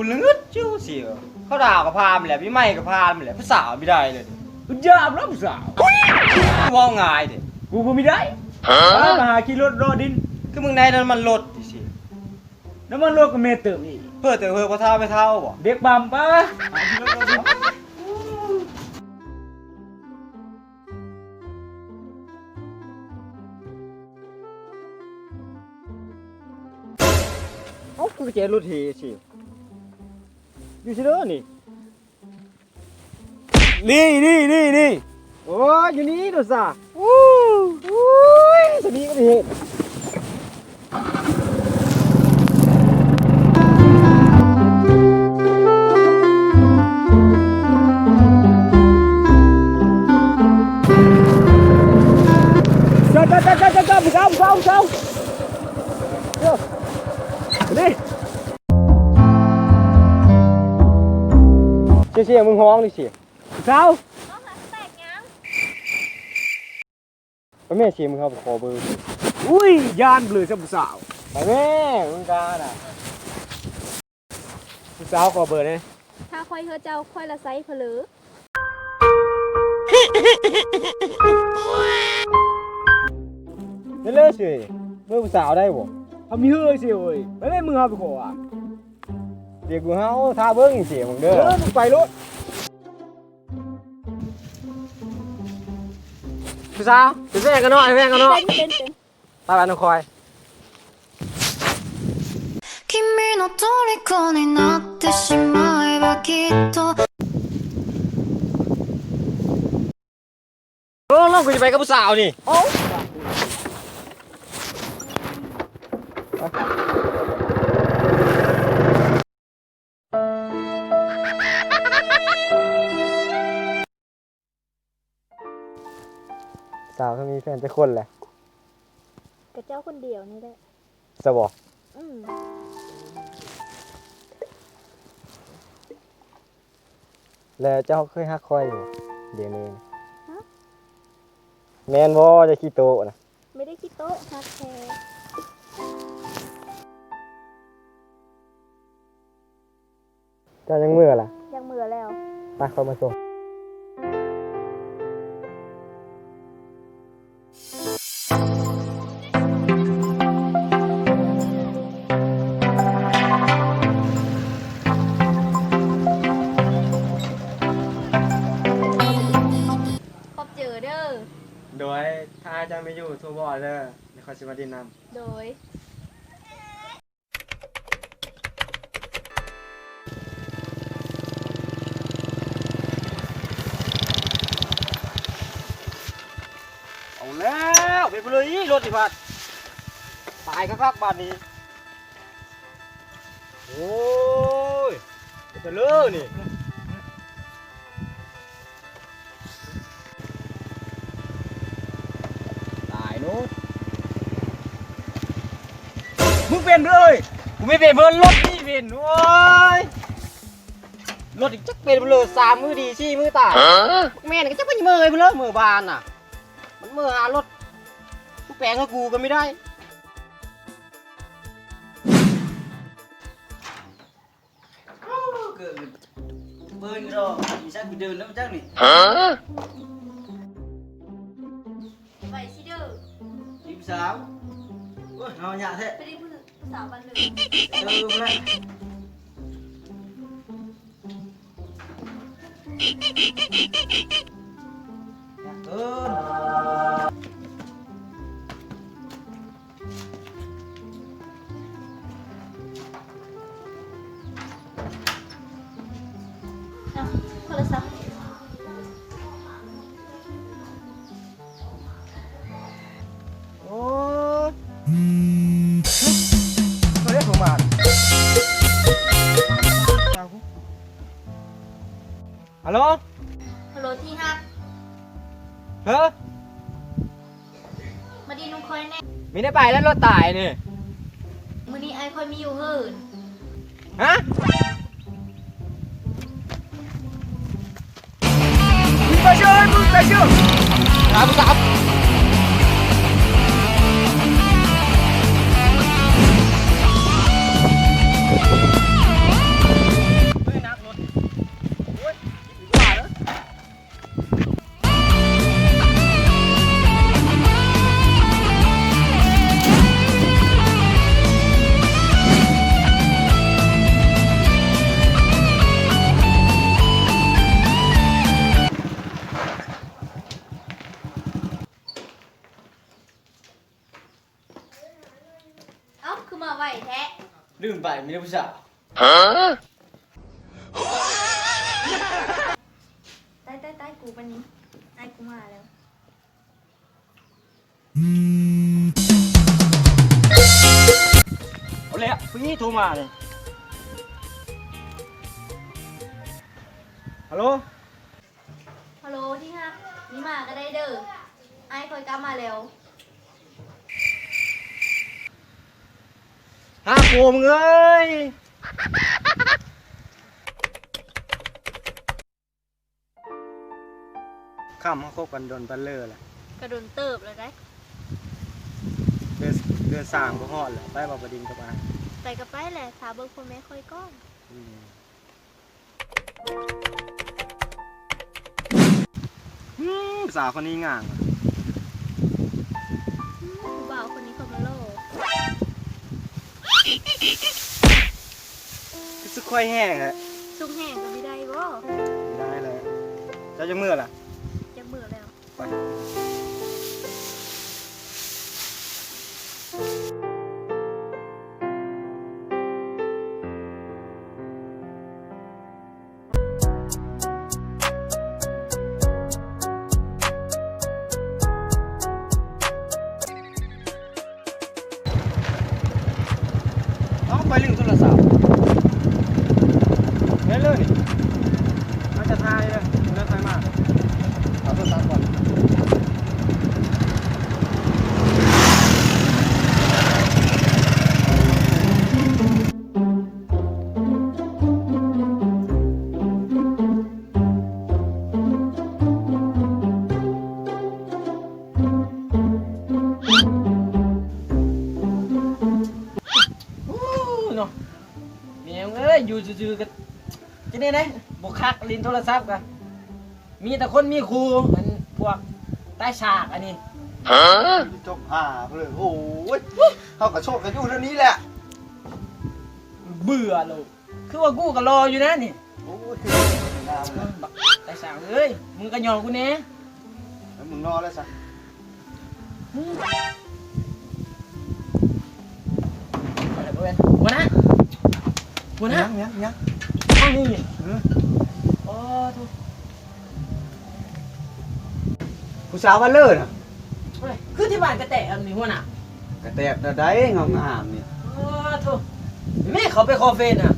ກູລະງຶດຢູ່ຊິ ເຂົາດ່າກໍຜ່ານແຫຼະ ປີໃໝ່ກໍຜ່ານແຫຼະ ຜູ້ສາວບໍ່ໄດ້ເລີຍ ຢາກລະຜູ້ສາວ ເວົ້າງ່າຍເດ້ ກູກໍບໍ່ໄດ້ ຫາຂີ່ລົດເລາະດິນ ຄືມຶງໄດ້ນ້ຳມັນລົດຕິຊິ ນ້ຳມັນລົດກໍແມ່ນເຕີມອີກ ເພິ່ນເຕີມເພິ່ນພໍ່ເຖົ້າແມ່ເຖົ້າບໍ ເດັກປ້ຳປະ ເອົ້າ ກູແຈລົດເຮຊິ ຢູ່ຊິເດີນີ້ ນີ້ ນີ້ ນີ້ ນີ້ ໂອ້ຍ ຢູ່ນີ້ໂດຊາ ອູ້ຍ ໂອ້ຍ ສະບີກໍບໍ່ເຫັນ ເຈົ້າ ເຈົ້າ ເຈົ້າ ເຈົ້າ ເຈົ້າ ເຈົ້າ ເຈົ້າ ເຈົ້າ ເຈົ້າ ເຈົ້າ ນີ້ ເສຍ ເສຍ ມຶງຮ້ອງນີ້ເສຍ ສາວ ໄປແມ່ ຊິ ມຶງເຮົາໄປຂໍເບີ ອຸ້ຍ ຢ້ານເບລີຊະຜູ້ສາວ ໄປແມ່ ມຶງການະ ຜູ້ສາວ ຂໍເບີແດ່ ຖ້າຂ້ອຍເຮີເຈົ້າ ຂ້ອຍລະໃຊ້ເພີເລີ ເລີເລີຊິ ເບີຜູ້ສາວໄດ້ບໍ່ ເຮົາມີເຮີຊິເອີຍ ໄປແມ່ ມຶງເຮົາໄປຂໍອະ ດຽວກູເຮົາຖ້າເບິ່ງຊິ ມຶງເດີ ເອີ ມຶງໄປໂລດ. ຜູ້ສາວ ໄປແວ່ງກັນເນາະ ໄປແວ່ງກັນເນາະ ເປັນ ເປັນ ເປັນ ຕາມນຳຂ້ອຍ ໂອ້ ລອງ ກູຈະໄປກັບຜູ້ສາວນີ້ ເອົ້າ ສາວເຂົາມີແຟນຈັກຄົນແຫຼະ? ກະເຈົ້າຄົນດຽວນີ້ແຫຼະ. ຊະບໍ? ອືມ. ແລ້ວເຈົ້າເຄີຍຮັກຂ້ອຍຢູ່ ດຽວນີ້? ຮະ? ແມ່ນບໍ່? ຢ່າຂີ້ໂຕະນະ. ໄມ່ໄດ້ຂີ້ໂຕະ ຮັກແທ້. ເຈົ້າຍັງເມືອລະ? ຢາກເມືອແລ້ວ. ໄປ ຂ້ອຍມາສົ່ງ. ຂອບໃຈເດີ. ໂດຍ ຖ້າອ້າຍເຈົ້າມີຢູ່ ໂທບອກເດີ ດຽວຂ້ອຍຊິມາຫຼິ້ນນຳ. ໂດຍ. ເອົາແລ້ວ ເປັນໄປເລີຍ ລົດນີ້ພັດ ຕາຍຄັກໆບາດນີ້. ໂອ້ຍ ເປັນໄປເລີຍນີ້. ຕາຍໂລດ ມຶງເປັນເລີຍ. ກູບໍ່ເປັນເພິ່ນ ລົດນີ້ເປັນ. ໂອ້ຍ ລົດນີ້ຈັກເປັນເລີຍ ສາມມື້ດີ ສີ່ມື້ຕາຍ. ບັກແມ່ນກໍຈັກເປັນເມີເລີຍ ເມີບ້ານນະ ມັນເມີຫາລົດ ກູແປງໃຫ້ກູກໍບໍ່ໄດ້. ໂອ້ ເກີດເບິ່ງດອກ ມີສັກເດີນນຳຈັກນີ້. ຮະ? ໄປຊິເດີ ຈີບສາວ. ໂອ້ຍ ເຮົາຍາກແທ້ ໄປດິຜູ້ສາວບ້ານເດີ. ເອີ ພຸ້ນແຫຼະ. ເອົາ ໂທລະສັບ. ໂອ້ຍ ເຂົາເອີ້ນໂທມາ. ຮັລໂຫຼ ຮັລໂຫຼທີ່ຮັກ. ເຮີ ມາດິນນຳຂ້ອຍແດ່. ມີໄດ້ໄປແລ້ວ ລົດຕາຍນີ້. ມື້ນີ້ອ້າຍຂ້ອຍມີຢູ່ເຮີນ. ຮະ? ສາມ ສາມ. ມາໄວແທ້ ລືມໄປມີຜູ້ສາວ. ຕາຍໆໆ ກູປານນີ້ ອ້າຍກູມາແລ້ວ. ເອົາແລ້ວ ຜູ້ຍິງໂທມາເລີຍ. ຮັລໂຫຼ ຮັລໂຫຼ ທີ່ຮັກ ມີມາກໍໄດ້ເດີ້ ອ້າຍຂ້ອຍກັບມາແລ້ວ. ຫາໂກມຶງເອີຍ. ຄ່ຳ ເຮົາຄົບກັນດົນປານເລີລະ? ກະດົນເຕີບແລ້ວໃດ໋. ເດືອນ ເດືອນສາມກໍຮອດແລ້ວ. ໄປບໍ່ ໄປດິນກັບອ້າຍ? ໄປກໍໄປແຫຼະ ຖ້າເບິ່ງພໍ່ແມ່ຂ້ອຍກ່ອນ. ອືມ. ອືມ ສາວຄົນນີ້ງາມ. ອືມ ຜູ້ບ່າວຄົນນີ້ເຂົາມາຫຼໍ່. ຄືສຸກຂ້ອຍແຮງແທ້. ສຸກແຮງກໍມີໄດ້ບໍ່? ໄດ້ແຫຼະ. ເຈົ້າຈັກມື້ລະ? ຈັກມື້ແລ້ວ? ໄປ. ເອົາ ຂ້ອຍລືມໂທລະສັບ. ແມ່ນເລີຍນີ້ ມາຈະຖ່າຍເດີ ເດີນໄປມາ. ເອົາໂທລະສັບກ່ອນ. ໂອ້ ເນາະ ແມ່ເອີຍ ຢູ່ຊື່ໆ ກໍ ຈະແນວໃດ ບໍ່ຄັກ ຫຼິ້ນໂທລະສັບກະ ມີແຕ່ຄົນມີຄູ່ ອັນພວກຕາຍສາກອັນນີ້. ຮະ? ຈົບຫາເລີຍ. ໂອ້ຍ ເຮົາກໍໂຊກກັນຢູ່ແນວນີ້ແຫຼະ. ເບື່ອໂລດ. ຄືວ່າກູກໍຫຼໍ່ຢູ່ນະນີ້. ໂອ້ຍ ຄືງາມນະ. ບັກຕາຍສາງເອີຍ ມຶງກໍຍ້ອງກູແດ່. ແລ້ວມຶງລໍແລ້ວຊະ. ຫົວໜ້າ ຫົວໜ້າ. ຫຍັງ ຫຍັງ ຫຍັງ? ທາງນີ້. ເອີ. ອໍ ໂທ້. ຜູ້ສາວວັນເລີນະ? ໂອ້ຍ ຄືທີ່ບ້ານກະແຕບນີ້ຫົວໜ້າ. ກະແຕບແນວໃດງາມໆນີ້? ໂອ້ໂທ້ ແມ່ເຂົາໄປຂໍເຟນນະ.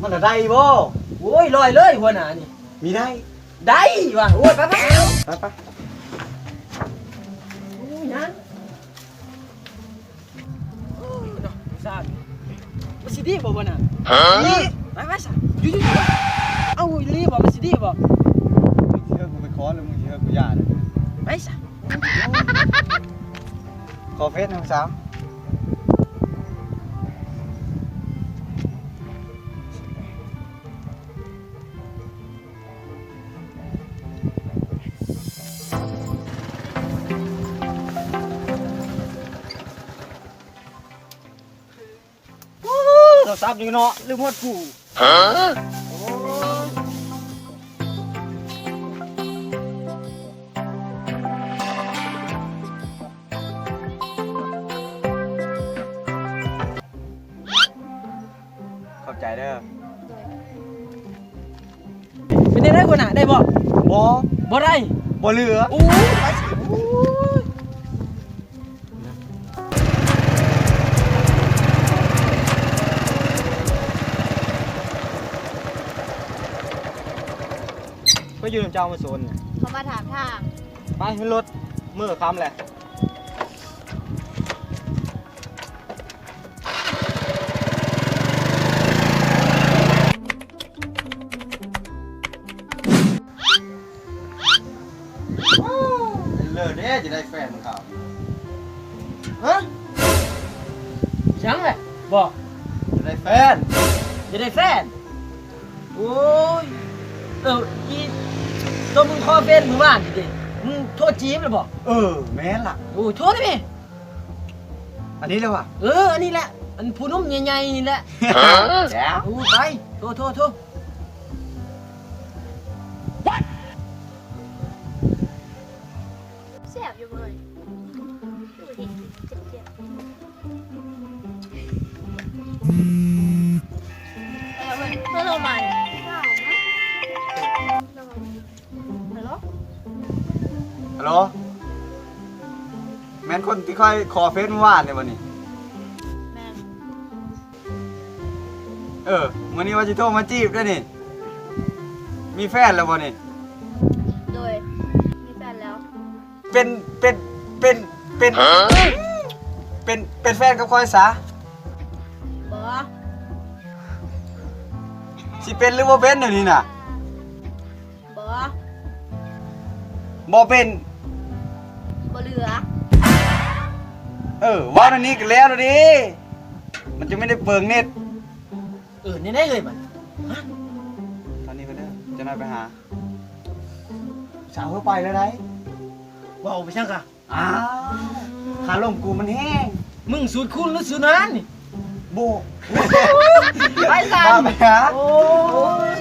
ມັນລະໄດ້ບໍ່? ໂອ້ຍ ລອຍເລີຍຫົວໜ້ານີ້. ມີໄດ້ ໄດ້ວ່າ. ໂອ້ຍ ໄປໆ ໄປໆ. ໂອ້ຍ ຫຍັງ? ເອີ ເນາະ ສາວນີ້ ມັນຊິດີບໍ່ ບໍ່ນະ? ຮະ? ໄປ ໄປຊະ. ຢູ່ໆ ເອົາ ອີ່ຫຼີບໍ່? ມັນຊິດີບໍ່? ມຶງຊິເຮັດກູໄປຂໍ ຫຼື ມຶງຊິເຮັດກູຢ່າເລີຍ? ໄປຊະ. ຂໍເຟສນ້ອງສາວ. ໂອ້ ໂທລະສັບນີ້ເນາະ ລືມຮອດກູ. ຮະ? ໂອ້ຍ ຂອບໃຈເດີ. ເປັນຈັ່ງໃດຫົວໜ້າ ໄດ້ບໍ່? ບໍ່ ບໍ່ໄດ້ ບໍ່ເຫຼືອ. ໂອ້ຍ ໄປຊິ. ໂອ້ຍ ໄປຢູ່ນຳເຈົ້າມາໂຊນ. ເຂົາມາຖາມທາງ. ໄປ ລົດເມືອຄ່ຳແຫຼະ. ເລີເດ້ ຈະໄດ້ແຟນຂາວ. ຮະ? ຫຍັງແຫຼະ? ບໍ່ ຈະໄດ້ແຟນ. ຈະໄດ້ແຟນ? ໂອ້ຍ ເອີ ອີ່ ໂຕມຶງຂໍເຟນມື້ວານນີ້ເດ້ ມຶງໂທຈີບແລ້ວບໍ່? ເອີ ແມ່ນລະ. ໂອ້ຍ ໂທໄດ້ແມ. ອັນນີ້ແຫຼະຫວາ? ເອີ ອັນນີ້ແຫຼະ ອັນຜູ້ໜຸ່ມໃຫຍ່ໆນີ້ແຫຼະ. ໂອ້ ໄປ ໂທ ໂທ ໂທ. ແຊບຢູ່ບໍ່ເອີຍ? ເຈັບໆ. ໃໝ່. ຮັລໂຫຼ ຮັລໂຫຼ ແມ່ນຄົນທີ່ຂ້ອຍຂໍເຟສມື້ວານນີ້ບໍ່ນີ້? ແມ່ນ. ເອີ ມື້ນີ້ວ່າຊິໂທມາຈີບເດ້ນີ້. ມີແຟນແລ້ວບໍ່ນີ້? ໂດຍ ມີແຟນແລ້ວ. ເປັນ ເປັນ ເປັນ ເປັນ ເປັນ ເປັນແຟນກັບຂ້ອຍຊະ. ບໍ່. ຊິເປັນຫຼືບໍ່ເປັນດຽວນີ້ນະ? ບໍ່. ບໍ່ເປັນ. ບໍ່ເຫຼືອ. ເອີ ເວົ້າແນວນີ້ກໍແລ້ວແລ້ວເດ້ ມັນຈະແມ່ນໄດ້ເປືອງເນັດ. ເອີ ແນວໃດເອີຍບັດ? ຮະ? ຕອນນີ້ກໍເດີ ຈະໜ້ອຍໄປຫາ. ສາວເຮີໄປແລ້ວໃດ. ເວົ້າໄປຊັ້ນກະ. ອ້າວ ຄາລົມກູມັນແຮງ. ມຶງສູດຄູນຫຼືສູດຫານນີ້? ໂບ ໄປຊັ້ນ. ໂອ້ຍ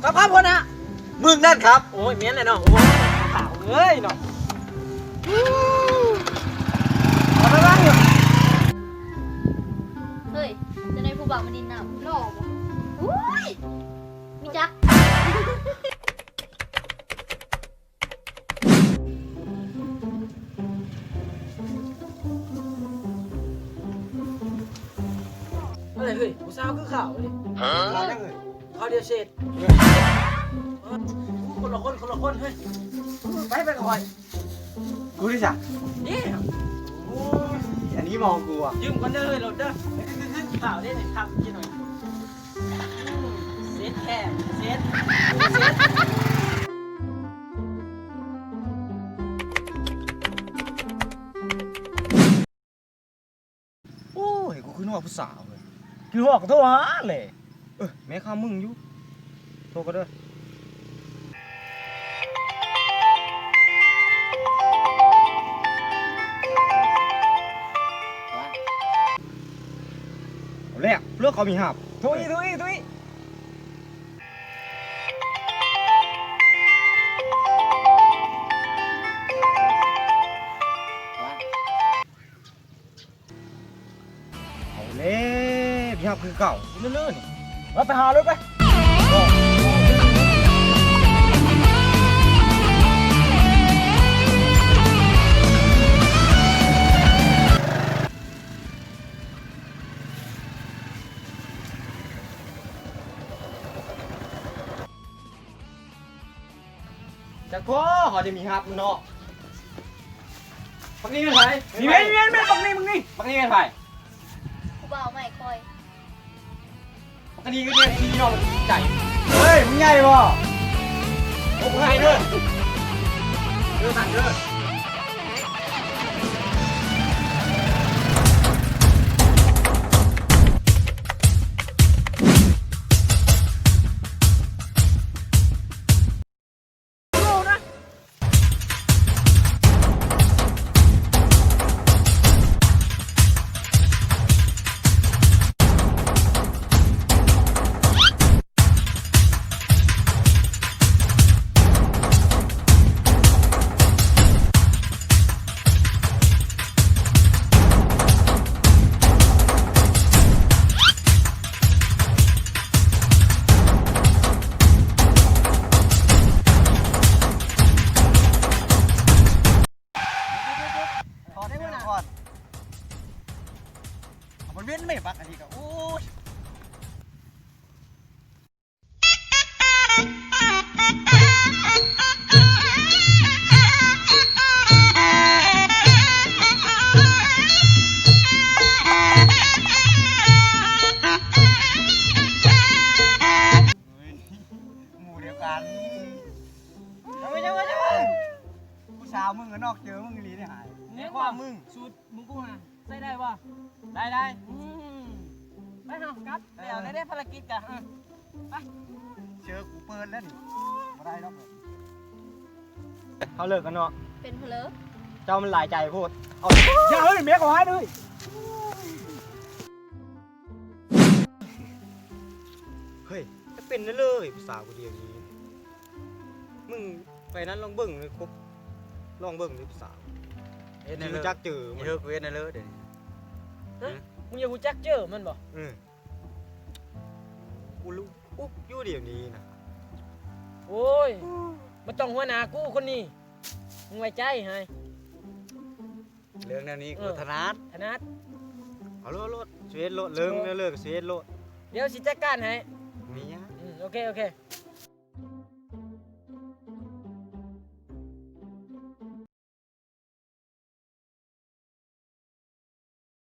ຄັບ ຄັບ ຫົວໜ້າ. ມຶງນັ້ນຄັບ. ໂອ້ຍ ແມ່ນແຫຼະເນາະ. ໂອ້ຍ ຂາວເອີຍເນາະ. ເອີຍ ຈັ່ງໃດຜູ້ບ່າວມາຫຼິ້ນນ້ຳ ຫຼໍ່ບໍ່? ໂອ້ຍ ມີຈັກ. ເອີຍ ເຮີ້ຍ ຜູ້ສາວຄືຂາວເລີຍ. ຂາວຫຍັງເອີຍ? ຂາວດຽວເສດ. ເອີຍ ຄົນລະຄົນ ຄົນລະຄົນເຮີ້ຍ. ໄປ ໄປກັບຂ້ອຍ. ກູນີ້ຊະ. ນີ້. ໂອ້ຍ ອັນນີ້ເມົາກູອະ. ຢືມກ່ອນເດີເຮີ້ຍ ລົດເດີ. ຄື ຄື ຄື ຂາວເດ້ນີ້ ຂັບກິນໜ້ອຍ. ເສັດແທ້ ເສັດ ເສັດ. ໂອ້ຍ ກູຄືຮອດຜູ້ສາວເວີຍ. ຄືຮອດກໍໂທຫາແຫຼະ. ເອີ ແມ່ຂ້າມຶງຢູ່ ໂທກ່ອນເດີ. ເອົາແລ້ວ ເລືອກເຂົາມີຮັບ. ໂທອີກ ໂທອີກ ໂທອີກ. ເອົາແລ້ວ ມີຮັບຄືເກົ່າ. ເລີ້ໆ ນີ້ ໄປຫາເລີຍໄປ. ຈັກພໍເຮົາຈະມີຮັບເນາະ. ບັກນີ້ແມ່ນໃຜ? ນີ້ແມ່ນ ນີ້ແມ່ນ ບັກນີ້ ບັກນີ້ ບັກນີ້ແມ່ນໃຜ? ຜູ້ບ່າວໃໝ່ຂ້ອຍ. ບັກນີ້ກໍແມ່ນພີ່ນ້ອງໃຈ. ເຮີ້ຍ ມຶງໃຫຍ່ບໍ່? ບໍ່ໃຫ້ເດີ ເດີ ຕັນເດີ. ຖອດໄດ້ບໍ່ນະ? ຖອດ. ເອົາມັນເວັ້ນແມ່ບັກອັນນີ້ກໍ ໂອ້ຍ. ໝູ່ດຽວກັນ. ເອົາໄວ້ ເອົາໄວ້ ເອົາໄວ້. ຜູ້ສາວມຶງກໍນອກເຈີມຶງອີ່ຫຼີເດ້ຫາຍ. ໃນຄວາມມຶງ ສູດ ມຶງກູຫາ ໃຊ້ໄດ້ບໍ່? ໄດ້ ໄດ້. ອືມ ໄປເຮົາກັບ ເອີ ແລ້ວໄດ້ພາລະກິດກະ ເອີ ໄປ. ເຈີກູເປີດແລ້ວນີ້ ບໍ່ໄດ້ດອກ. ເຮົາເລີກກັນເນາະ. ເປັນເພີເລີ ເຈົ້າມັນຫຼາຍໃຈໂພດ. ເອົາ ຢ່າເຮີ້ຍ ແມ່ກໍຫາຍເລີຍ. ເຮີ້ຍ ຈະເປັນແນວເລີຍ ຜູ້ສາວຜູ້ດຽວນີ້. ມຶງໄປນັ້ນລອງເບິ່ງເລີຍ ຄົບ ລອງເບິ່ງເລີຍຜູ້ສາວ. ເຮັດແນວເລີ ຊິຮູ້ຈັກເຈີມັນ. ເຮັດແນວເລີດຽວນີ້. ຮະ? ມຶງຢາກຮູ້ຈັກເຈີມັນບໍ່? ເອີ. ກູລຸກອຸກຢູ່ດຽວນີ້ນະ. ໂອ້ຍ ບໍ່ຕ້ອງຫົວໜ້າກູຄົນນີ້ ມຶງໄວ້ໃຈໃຫ້. ເລື່ອງແນວນີ້ ເອີ ກູຖະໜັດ ຖະໜັດ. ເອົາໂລດ ໂລດ ຊິເຮັດໂລດ ເລື່ອງແນວເລີກຊິເຮັດໂລດ. ດຽວຊິຈັດການໃຫ້. ມີຫຍັງ? ອືມ ໂອເຄ ໂອເຄ.